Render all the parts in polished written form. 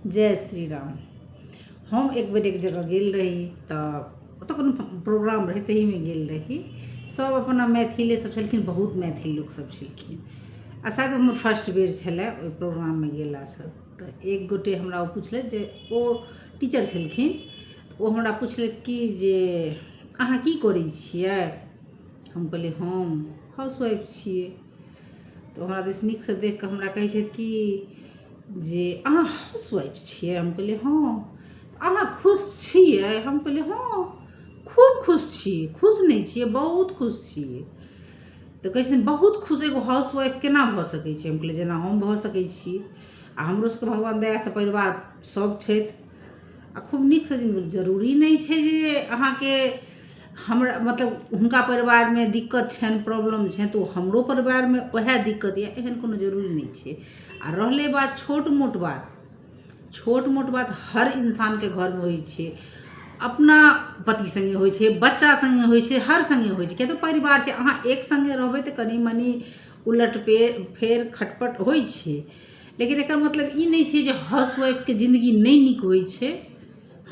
जय श्री राम। हम एक बेर एक जगह गेल रही तऽ ओतऽ कोनो प्रोग्राम रहै, ताहिमे गेल रही। सब अपना मैथिले सब छलखिन, बहुत मैथिल लोकसब छलखिन आ शायद हमर फर्स्ट बेर छलै ओहि प्रोग्राममे गेलासँ। तऽ एक गोटे हमरा ओ पुछलथि जे ओ टीचर छलखिन, तऽ ओ हमरा पुछलथि कि जे अहाँ की करै छियै? हम कहलियै हम हाउस वाइफ छियै। तऽ ओ हमरा दिस नीकसँ देखि कऽ हमरा कहै छथि कि जे अहाँ हाउस वाइफ छियै? हम कहलियै हँ। अहाँ खुश छियै? हम कहलियै हँ, खूब खुश छी। खुश नहि छियै, बहुत खुश छियै। तऽ कहै छथिन बहुत खुश एगो हाउस वाइफ केना भऽ सकै छै? हम कहलियै जेना हम भऽ सकै छी आ हमरो सबके भगवान दयासँ परिवार सब छथि आ खूब नीकसँ जिन्दगी। जरूरी नहि छै जे अहाँके हमरा मतलब हुनका परिवारमे दिक्कत छनि, प्रॉब्लम छनि, तऽ ओ हमरो परिवारमे वएह दिक्कत यऽ, एहन कोनो जरूरी नहि छै। आ रहलै बात छोट मोट बात, छोट मोट बात हर इंसानके घरमे होइ छै, अपना पति सङ्गे होइ छै, बच्चा सङ्गे होइ छै, हर सङ्गे होइ छै, किएक तऽ परिवार छै। अहाँ एक सङ्गे रहबै तऽ कनि मनि उलट फेर खटपट होइ छै, लेकिन एकर मतलब ई नहि छै जे हाउस वाइफके जिन्दगी नहि नीक होइ छै।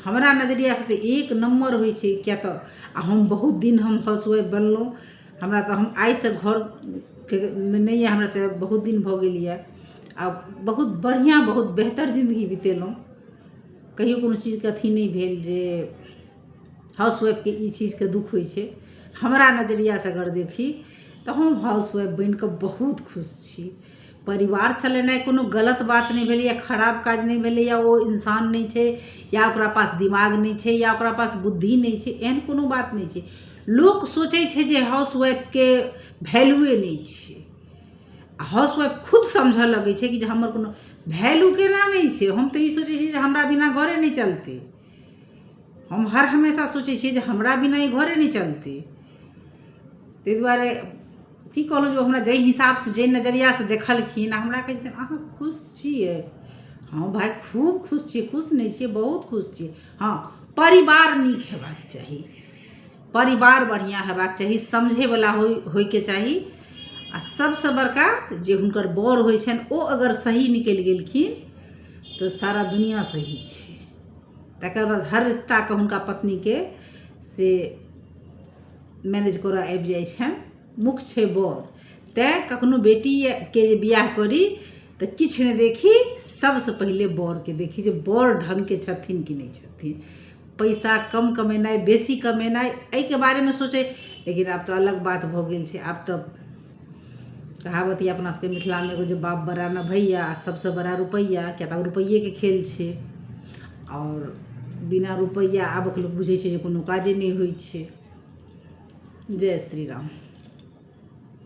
हमरा नजरियासँ तऽ एक नम्बर होइ छै, किएक तऽ आ हम बहुत दिन हम हाउस वाइफ बनलहुँ। हमरा तऽ हम आइसँ घरके नहि यऽ, हमरा तऽ बहुत दिन भऽ गेल यऽ आ बहुत बढ़िआँ, बहुत बेहतर जिन्दगी बितेलहुँ। कहियो कोनो चीजके अथी नहि भेल जे हाउस वाइफके ई चीजके दुःख होइ छै। हमरा नजरियासँ अगर देखी तऽ हम हाउस वाइफ बनि कऽ बहुत खुश छी। परिवार चलेनाइ कोनो गलत बात नहि भेलै या खराब काज नहि भेलै, या ओ इंसान नहि छै, या ओकरा पास दिमाग नहि छै, या ओकरा पास बुद्धि नहि छै, एहन कोनो बात नहि छै। लोक सोचै छै जे हाउस वाइफके वैल्यूए नहि छै आ हाउस वाइफ खुद समझऽ लगै छै कि जे हमर कोनो वैल्यू केना नहि छै। हम तऽ ई सोचै छियै जे हमरा बिना घरे नहि चलतै। हम हर हमेशा सोचै छियै जे हमरा बिना ई घरे नहि चलतै। ताहि दुआरे की कहलहुँ जे हमरा जाहि हिसाबसँ, जाहि नजरियासँ देखलखिन आ हमरा कहै छथिन अहाँ खुश छियै? हँ भाय, खूब खुश छियै। खुश नहि छियै, बहुत खुश छियै। हँ, परिवार नीक हेबाक चाही, परिवार बढ़िआँ हेबाक चाही, समझैवला होइके चाही आ सभसँ बड़का जे हुनकर बर होइ छनि, ओ अगर सही निकलि गेलखिन तऽ सारा दुनिआँ सही छै। तकर बाद हर रिश्ताके हुनका पत्नीके से मैनेज करऽ आबि जाइ छनि। मुख्य छै बर। तैँ कखनो बेटीके जे बियाह करी तऽ किछु नहि देखी, सभसँ पहिले बरके देखी जे बर ढङ्गके छथिन कि नहि छथिन। पैसा कम कमेनाइ, बेसी कमेनाइ, एहिके बारेमे सोचै, लेकिन आब तऽ अलग बात भऽ गेल छै। आब तऽ कहावत यऽ अपना सबके मिथिलामे एगो जे बाप बड़ा ने भैया आ सबसँ बड़ा रुपैआ, किएक तऽ आब रुपैएके खेल छै आओर बिना रुपैआ आबक लोक बुझै छै जे कोनो काजे नहि होइ छै। जय श्री राम।